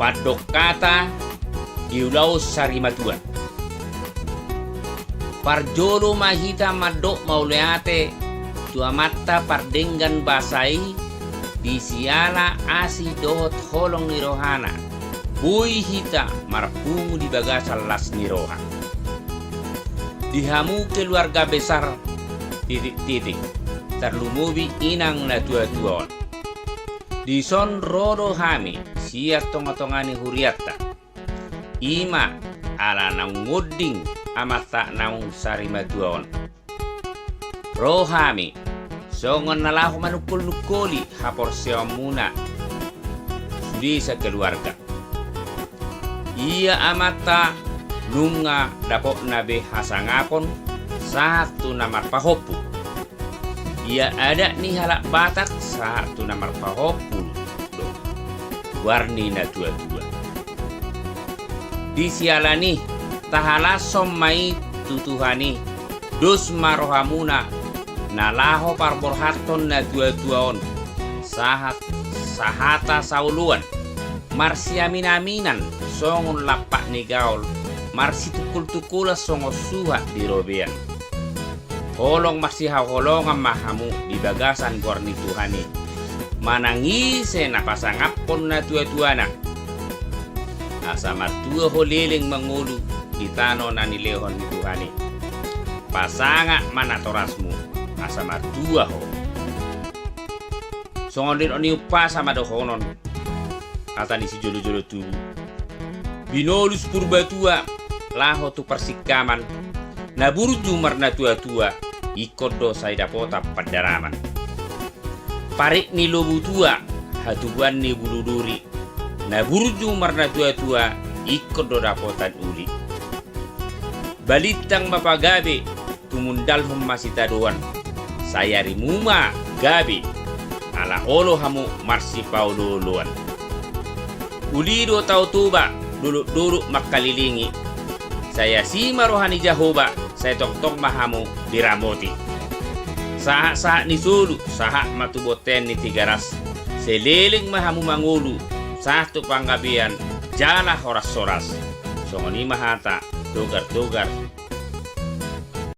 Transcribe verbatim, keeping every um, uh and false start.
Pandok hata di ulaon sarimatua. Parjolo ma hita mandok mauliate tu Amanta pardenggan basa i, di siala asi dohot holong ni rohana, boi hita marpungu di bagasan las ni roha. Di hamu keluarga besar titik-titik, tarlumobi inang na tua-tua on. Dison ro do hami sian tonga-tonga ni hurianta. I ma ala naung monding amanta naung sarimatua on. Ro hami songon na laho manungkol-nungkoli haporseaonmuna sude sakeluarga. Ia amanta nunga dapotna be hasangapon sahat tu na marpahompu. Ia adat ni halak Batak sahat tu na marpahompu do goar ni na tua-tua. Di siala ni i, tahalashon ma i tu Tuhan i, dos ma rohamuna na laho parborhathon na tua-tua on sahat sahata saoloan, marsiamin-aminan songon lampak ni gaol, marsitungkol-tungkolan songon suhat di robean. Holong marsihaholongan ma hamu di bagasan goar ni Tuhan i, manang ise na pasangaphon na tua-tuana, asa martua ho leleng mangolu di tano na nilehon ni Tuhan i. Pasangap ma natorasmu asa martua ho. Songon nidok ni umpasa ma dohonon, hata ni sijolo-jolo tubu. Binolus Purbatua laho tu Parsingkaman, na burju marnatua-tua, ingkon do sai dapotan pandaraman. Parik ni Lobu Tua, hatubuan ni Bulu Duri, na burju marnatua-tua, ingkon do dapotan uli. Balintang ma pagabe, tumundalhon ma sitadoan. Sai arimu ma gabe, ala olo hamu marsipaolo-oloan. Uli do Tao Toba, dolok-dolok mangkalilingi. Sai asi ma roha ni Jahowa, sai tongtong ma hamu diramoti. Sahat-sahat ni solu, sahat ma tu bontean ni Tigaras. Sai leleng ma hamu mangolu, sahat tu panggabean, jala horas-horas. Songon i ma hata, togar-togar,